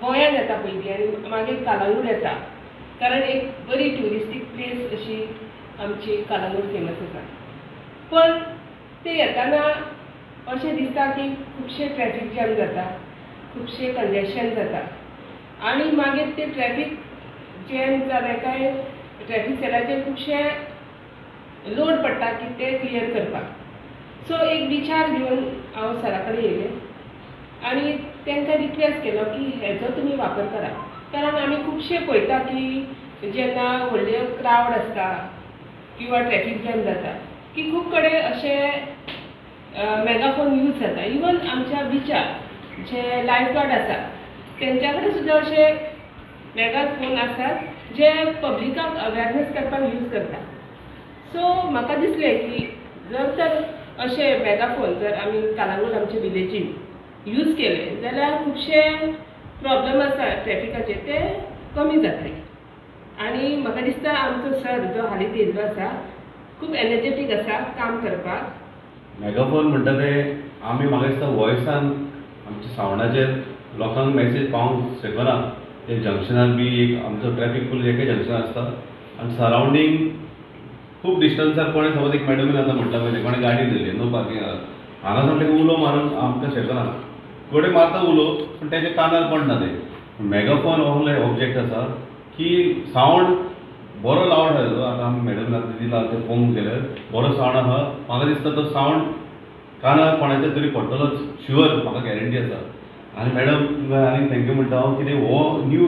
गोंयांत येता पयलीं आनी मागीर कालांगूट येता, कारण एक बरी ट्युरिस्टीक प्लेस अशी आमची कालांगूट फेमस आसा. पण ते येताना अशें दिसता की खुबशे ट्रॅफिक जॅम जाता, खुबशे कंजेशन जाता आनी मागीर ते ट्रॅफिक जॅम जाले काय ट्रॅफिक सेलाचेर खुबशे लोड पडटा की ते क्लियर करपाक. सो एक विचार घेवन हांव सरा कडेन येयलें आनी तांकां रिक्वेस्ट केलो की हेजो तुमी वापर करा, कारण आमी खुबशे पळयता की जेन्ना व्हडले क्रावड आसता किंवा ट्रॅफिक जॅम जाता की खूब कडेन अशे मेगाफोन यूज जाता. इवन आमच्या बिचार जे लायफ गार्ड आसा तेंच्या कडेन सुद्दां अशे मेगाफोन आसात जे पब्लिकाक अवेरनेस करपाक यूज करता. सो म्हाका दिसलें की जर तर अशे मेगाफोन जर आमी कालांगूट आमचे विलेजीन यूज केले जाल्यार खुबशे प्रॉब्लम आसा ट्रॅफिकाचे ते कमी जातले. आनी म्हाका दिसता आमचो सर जो हालींच येयल्लो आसा खूब एनर्जेटीक आसा काम करपाक. मेगाफोन म्हणटा ते आमी म्हाका दिसता वॉयसान आमच्या सावंडाचेर लोकांक मॅसेज पावोवंक शकना. ते जंक्शनार बी एक आमचो ट्रॅफिक पुलीस एके जंक्शनार आसता आनी सरावंडींग खूब डिस्टन्सार कोणें समज एक मॅडमीन आतां म्हणटा पळय कोणें गाडी धरली नो पार्किंग हांगा सामकें उलो मारून आमकां शकना, कोणे मारता उलो पूण तेच्या कानार पडना तें. मेगाफोन हो ऑब्जेक्ट आसा की सावंड बरो लावड आसा तो. आतां आमी मॅडमीन आतां दिला तें पळोवंक गेल्यार बरो सावंड आसा, म्हाका दिसता तो सावंड कानार कोणाच्या तरी पडटलोच शुअर, म्हाका गॅरंटी आसा. आनी मॅडम तुमकां आनी thank you म्हणटा हांव कितें हो न्यू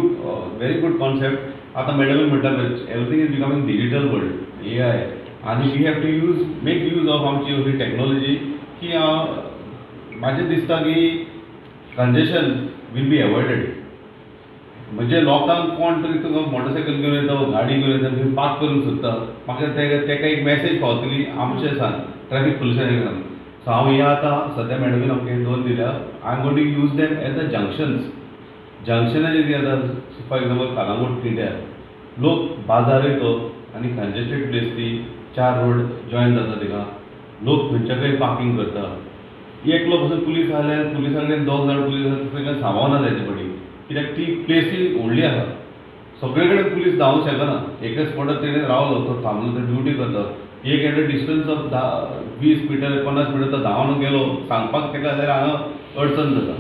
व्हेरी गूड कॉन्सेप्ट. आतां मॅडमीन म्हणटा everything is becoming digital world, AI, आनी we have to use make use of आमची ही टॅक्नोलॉजी की म्हाजें दिसता की कंजेशन will be avoided. म्हणजे लोकांक कोण तरी तुका मोटरसायकल घेवन येता, गाडी घेवन येता, तुमी पार्क करूंक सोदता, म्हाका तेका एक मॅसेज पावतली आमचे सान ट्रॅफिक पुलिसांनी सान. सो हांव हें आतां सद्या मॅडमीन आमकां दोन दिल्या, I am going to use them as a junctions. जंक्शनाचेर कितें जाता, फॉर एग्जाम्पल कालांगूट तिट्यार लोक बाजारूय तो आनी कंजेस्टेड प्लेस ती, 4 रोड जॉयन जाता तिका, लोक खंयच्या खंय पार्किंग करता. एकलो पसून पुलीस आसल्यार पुलिसां कडेन 2 जाण पुलीस आसा तांकां सांबाळना जाय ते पडी, कित्याक ती प्लेसूय व्हडली आसा, सगळे कडेन पुलीस धांवूंक शकना. एकच स्पॉटार तेणें रावलो तो थांबलो तो ड्युटी करता, एक at a distance of 10-20 metre 50 metre तो धांवन गेलो सांगपाक ताका जाल्यार हांगा अडचण जाता.